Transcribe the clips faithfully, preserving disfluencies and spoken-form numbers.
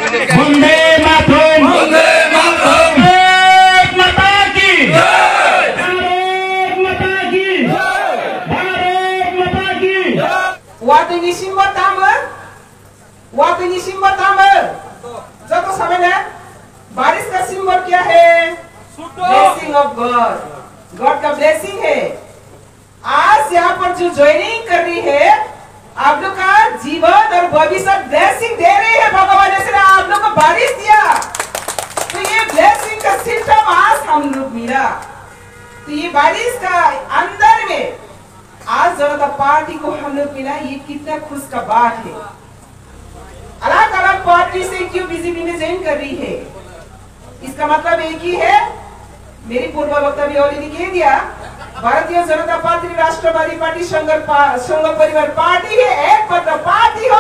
वंदे मातरम। वंदे मातरम। भारत माता की। जय। भारत माता की। जय। भारत माता की। Watwi ni symbol tamo? Watwi ni symbol tamo? Joto sabai na? Barish ka symbol kya hai? Blessing of God. God ka blessing hai. आज यहाँ पर जो ज्वाइनिंग कर रही है, आप लोग का जीवन और भविष्य ब्लेसिंग दे रही है भगवान, इसलिए आप लोग को बारिश दिया। तो ये ब्लेसिंग का सिम्टम आज हम लोग मिला। तो ये बारिश का अंदर में आज जनता पार्टी को हम लोग मिला, ये कितना खुश का बात है। अलग अलग पार्टी से क्यों बीजेपी में ज्वाइन कर रही है, इसका मतलब एक ही है। मेरी पूर्व वक्ता भी ऑलरेडी कह दिया, भारतीय जनता पार्टी, राष्ट्रवादी पार्टी, संघ पा-, संघ परिवार पार्टी है, एकमात्र पार्टी हो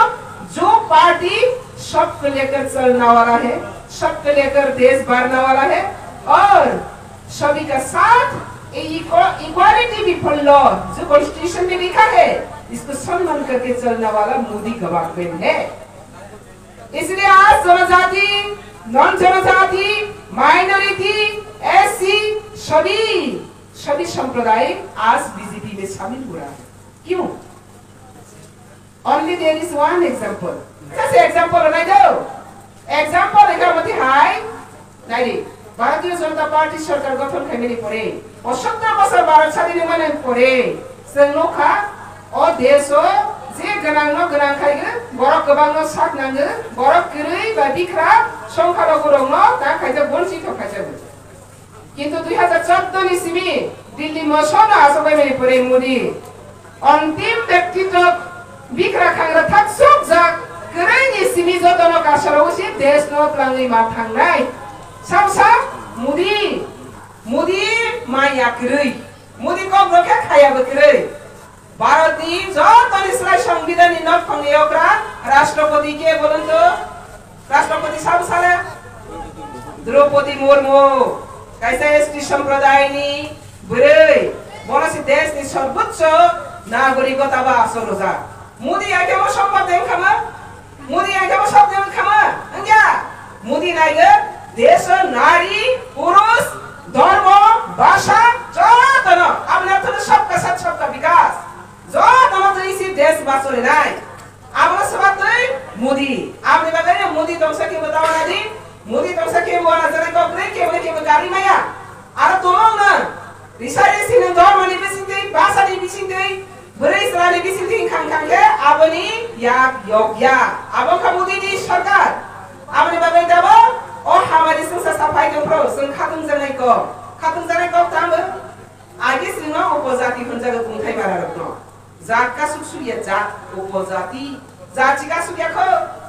जो पार्टी सबको लेकर चलने वाला है, सबको लेकर देश बढ़ने वाला है और सभी का साथ ये इक्वा-, इक्वालिटी भी फॉलो जो कॉन्स्टिट्यूशन में लिखा है, इसको सम्मान करके चलने वाला मोदी गवर्नमेंट है। इसलिए आज जनजाति, नॉन जनजाति, माइनॉरिटी, एससी, सभी, सभी संप्रदाय आज बीजेपी में शामिल हो रहा है। क्यों? Only there is one example. Just example nai do. Example ekha mati hai. Naidi, Bharatiya Janata Party sarkar gothon khaimani pore, o sotro bosor Bharat sadin wngmani pore, chwng nukha, o desh o je gwnang no gwnang khaigwi, borok kwbang no sak nangwi, borok kwrwi ba bikra, songkha rogurok no ta khaijak, bonchito khaijago. Kintu dui hazar chordo ni simi Delhi moso no achukbaimani pore Modi. Ontim bektitw bikra khangra thak sukjak, kwrwini simi jotono kasaro usi desh no twlangwi ma thangnai. Sam sam Modi, Modi maya kwrwi, Modi kok rokhe khaya bo kwrwi. Bharat ni joto ni slai Songbidan ni nok thong ni okra Rashtrapati ke bolon to? Rashtrapati sabo sale? Draupadi Murmu, kaisa S T sampradayni bwrwi, bono se desh ni sarbochcho nagorikota ba asol rwjak. Modi akhemo sombar deng khama? Modi akhemo sab deng khama? Wngya. Modi naigo desh o nari, purush, dharma, bhasha, jotono aboni arthono sabka sath sabka bikas. Jotono twi se desh bacholinai. Abono swbatwi Modi. Aboni bagwi no Modi tongsa khe bo dawana di. Modi tongsa khe bo wana jani kok rwi khe bo khe bo gari maya. Aro tumung no risa risi no dharma ni bisingtwi, bhasha ni bisingtwi, bwrwi chwla ni bisingtwi khang khang khe aboni yak yok ya. Abo kha Modi ni sarkar. Aboni bagwi dabo o hamari swngsa saphai tongphro chwng khatung janai kok. Khatung janai kok tamo? Age chwngno upojati hwnjago kungthai bararokno. Jat kasuk sukya jat upojati. Jat chika sukya kho.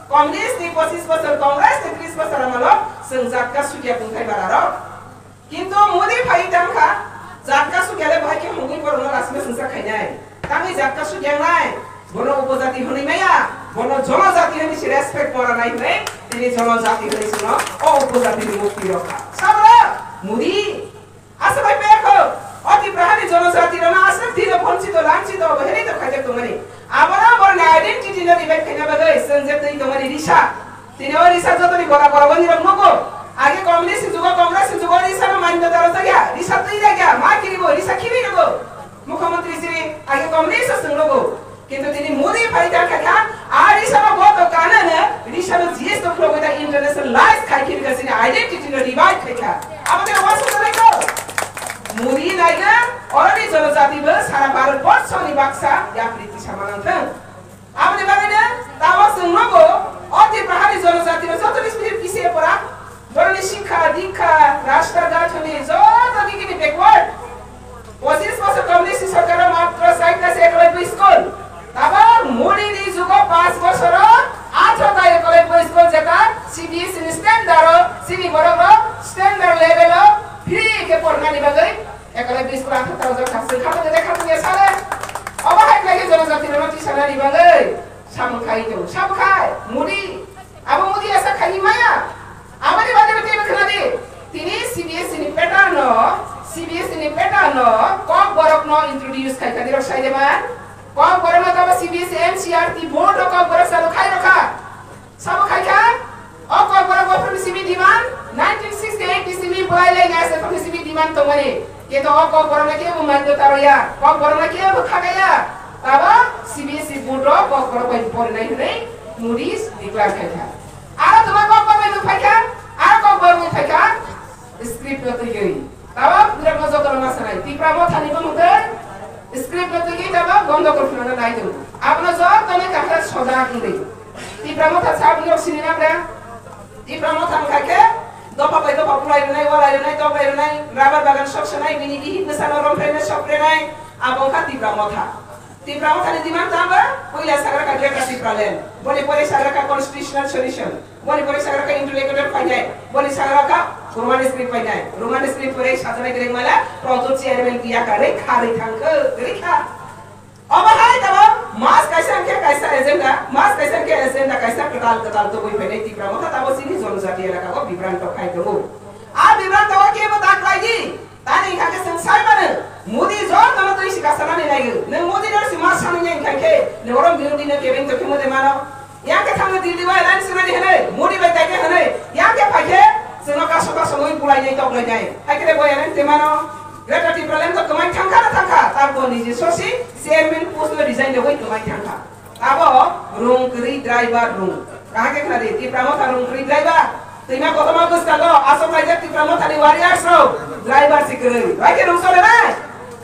Communist ni pochis bochor, Congress ni tris bochor amalo chwng jat kasukya kungthai bararok. Kintu Modi phai tangkha, jat kasukya le bahai khe hungwi borokno lasima swngsa khainai. Tangwi jat kasukya nai, bono upojati hwnwi maya, bono jonojati hwnwi se respect mora nai hwnwi, tini jonojati hwnwi sino o upojati ni mukti rokha. Sabra Modi. Asa bai pekho, o Tiprahani jonojati rano asa dino phonchito, lanchito, oboheni to khaijak tongmani. Aboro, aboro ni identity no revive khaina bagwi, chwng je twi tongmani risa. Tini o risa jotoni gora gora wani rok nugo. Age communist ni jugo, Congress ni jugo risa no mani no daro jagya, risa twi jagya, ma kiribo, risa kiri nugo. Mukhyamantri siri age communist o chwng nugo. Kintu tini Modi phai ta kha kha, a risa no bo to kana ne, risa no G S to khulogwi ta internationalize khai khe bika sini identity no revive khai kha. Abo de wasu to nai ko. Modi nai ga, oroni jonojati bo sara Bharat borsho ni baksa yapri tisa manang thang. Abo ni bagwi ne, tamo chwng nogo, o Tiprahani jonojati no joto ni spirit kisi pora, Boroni sikha, dikha, rasta ghat hwnwi joto digini backward. Pochis bosor communist sorkaro matro chaita se ekoloibwi school. Tabok Modi ni jugo panch bosoro athro ta ekoloibwi school jeta C B S E ni standard o chini borok rok standard level o free khe pornani bagwi ekoloibwi school athro ta ojak thang se khatungya de khatungya sale. Obo hai khlai khe jonojati rokno tisanani bagwi samung khai tongo. Samung khai Modi. Abo Modi asa khaini maya. Aboni bagwi bo teibo khna di. Tini C B S E ni pattern no, C B S E ni pattern no kok borok no introduce khai kha dirok sai de man. Kok borok no tamo C B S E N C E R T board no kok borok salo khai rokha. Sabo khai kha. O kok Tongmani, keto o kokborokno kebo manydo taroya, kokborokno kebo khakaya. Tabo C B S E board rok kokborok bai porinai hwnwi Modi declare khaikha. Aro tuma kokborok bai phaikha, aro kokborok bai phaikha, script no twiwi. Tabo pura no jotono ma sanai. Tipra Mothani bo mungtwi script no twiwi tabo gondo korphunano nai tongo. Abono jotono kahar soda wngwi. Tipra Motha sabni rok sini na bra? Tipra Motha wngkha khe dopha bai dopha bulai rwnai, walai rwnai, toklai rwnai, rubber bagan sok sanai, bini bihik bwsano romphraino sok rwnai, abo wngkha Tipra Motha. Tipra Mothani demand tamo puila sagra kha Greater Tipraland, boni pore sagra kha constitutional solution, boni pore sagra kha interlocutor painai, boni sagra kha Roman script painai, Roman script pore sajana gereng mala, Pradyot chairman biya kha, rei kha, rei thang khe, rei kha. Omo hai tabo mas kaisa hwnkhe kaisa agenda, mas kaisa hwnkhe agenda kaisa kwtal kwtal tubui phainai Tipra Motha tabo chini jonojati elaka o bibranto khai tongo. A bibranto o kebo ta khlai di. Tani hwnkha khe chwng sai mano, Modi jotono twi si kasanani naigo. Nwng Modi no si ma sanwi nai hwnkha khe, nwng oro Modi no kebeng tongkhe mode mano. Yang khe thangno Delhi bai line sunani hwnwi, Modi bai taikhe hwnwi, yang khe phaikhe chwngno kaso kaso mui bulainai toklainai. Haikhe bo yang te mano, Greater Tipraland to kwmai thangkha na thangkha, taboni je sosi chairman post no resign rogwi kwmai thangkha. Abo rung kwrwi driver rung. Kaham khe khna di, Tipra Motha rung kwrwi driver. Twima kotorma bwskango aswk laijak Tipra Mothani warriors rok driver si kwrwi. Bai khe rung chole nai.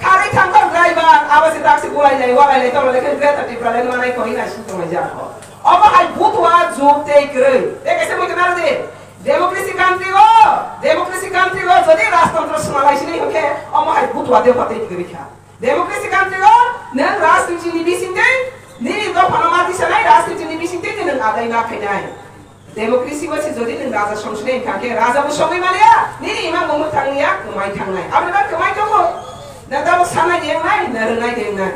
Kharwi thangkha driver, abo se tak se bulainai, walainai, toklainai khe Greater Tipraland manai koi na sing tonglaijak. Obo hai butua juk tei kwrwi. Tei kaisa mui khna di. Democracy country o, democracy country o jodi rajtantro swnalai sini hwnkhe omo hai butua de phatwi kwrwi kha. Democracy country o nwng rajniti ni bisingtwi nini dophano ma tisanai, rajniti ni bisingtwi nwng adai ma khainai. Democracy o se jodi nwng raja songsinai hwnkha khe raja bo songwi maliya, nini imang bo mwthang ya, kwmai thangnai. Aboni bagwi kwmai tongo. Na tabuk sanai de wngnai, na rwnai de wngnai.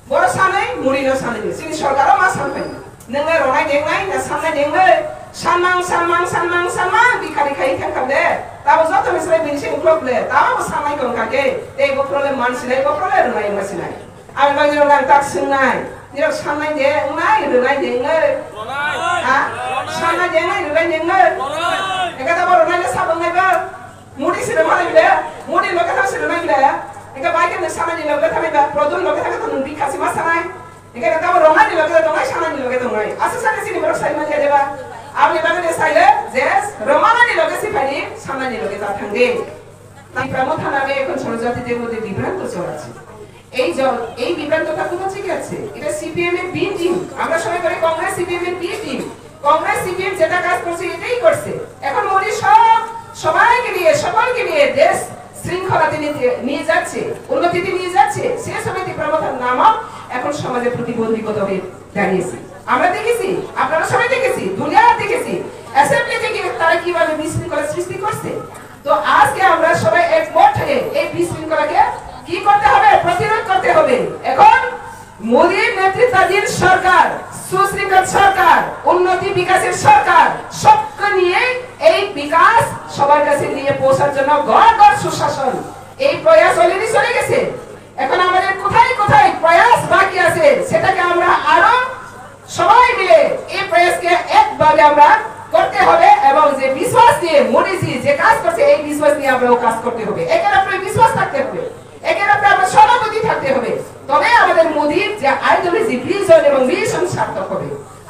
Boro sanwi, Modi no sanwi, chini sorkar o ma san phai. Nwng le ronai dengnai, na sannai dengnai, sanmang, sanmang, sanmang, sanmang, bikhari khai thang kha le. Tabo joto ni srai bini se uklok le, tabo bo sannai tong kha khe, tei bo phro le man sinai, bo phro le ronai ma sinai. Ang bang rok nang tak swngnai, nirok sannai de wngnai, ronai de wngnai. Ha? Sannai de wngnai, ronai de wngnai. Eka tabo ronai le sabang nai ba. Modi se rwmani bile, Modi loge thang se rwmani bile. Eka bai khe nung sanani loge thangni ba, Produl loge thang khe nung bikha se ma sanai. Eka tabo rwmani loge tongnai, sanani loge tongnai. Asa sani sini borok sai manya deba. Aboni bagwi de sai le, je rwmani loge si phai di, sanani loge ta thang di. Tipra Motha name ekhon ষড়যন্ত্রীদের মধ্যে বিভ্রান্ত চলছে। এই জন-, এই বিভ্রান্তিটা কোথা থেকে আছে? এটা সিপিএম এর বি টিম। আমরা সবাই বলি কংগ্রেস সিপিএম এর বি টিম। কংগ্রেস সিপিএম যেটা কাজ করছে এটাই করছে। এখন মোদি সব, সবাইকে নিয়ে, সকলকে নিয়ে দেশ শৃঙ্খলাতে নিতে, নিয়ে যাচ্ছে, উন্নতিতে নিয়ে যাচ্ছে। সে সময় ত্রিপুরা মথার নামও এখন সমাজে প্রতিবন্ধকতা হয়ে দাঁড়িয়েছে। আমরা দেখেছি, আপনারা সবাই দেখেছি, দুনিয়া দেখেছি, অ্যাসেম্বলি থেকে তারা কিভাবে বিশৃঙ্খলা সৃষ্টি করছে। তো আজকে আমরা সবাই একমত হয়ে এই বিশৃঙ্খলাকে কি করতে হবে? প্রতিরোধ করতে হবে। এখন মোদীর নেতৃত্বাধীন সরকার, সুশৃঙ্খল সরকার, উন্নতি বিকাশের সরকার, সবকে নিয়ে এই বিকাশ সবার কাছে নিয়ে পৌঁছার জন্য ঘর ঘর সুশাসন, এই প্রয়াস অলরেডি চলে গেছে। এখন আমাদের কোথায় কোথায় প্রয়াস বাকি আছে, সেটাকে আমরা আরো সবাই মিলে এই প্রয়াসকে একভাবে আমরা করতে হবে এবং যে বিশ্বাস নিয়ে মোদিজি যে কাজ করছে, এই বিশ্বাস নিয়ে আমরাও কাজ করতে হবে। একে অপরে বিশ্বাস থাকতে হবে, একে অপরে আমরা সহানুভূতি থাকতে হবে। তবে আমাদের মোদির যে আইডিওলজি, ভিশন এবং মিশন সার্থক হবে।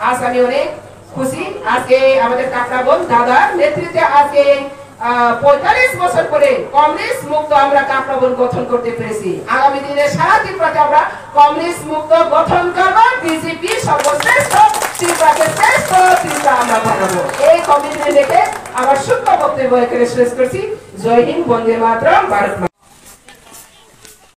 আজ আমি অনেক খুশি, আজকে আমাদের কাকড়াবন দাদার নেতৃত্বে আজকে আহ, পঁয়তাল্লিশ বছর পরে কমিউনিস্ট মুক্ত আমরা কাকড়াবন গঠন করতে পেরেছি। আগামী দিনে সারা ত্রিপুরাতে আমরা কমিউনিস্ট মুক্ত গঠন করব। বিজেপি সর্বশ্রেষ্ঠ, ত্রিপুরাকে শ্রেষ্ঠ ত্রিপুরা আমরা বানাবো। এই কমিটমেন্ট রেখে আমার ছোট্ট বক্তব্য এখানে শেষ করছি। জয় হিন্দ, বন্দে মাতরম, ভারত মাতা।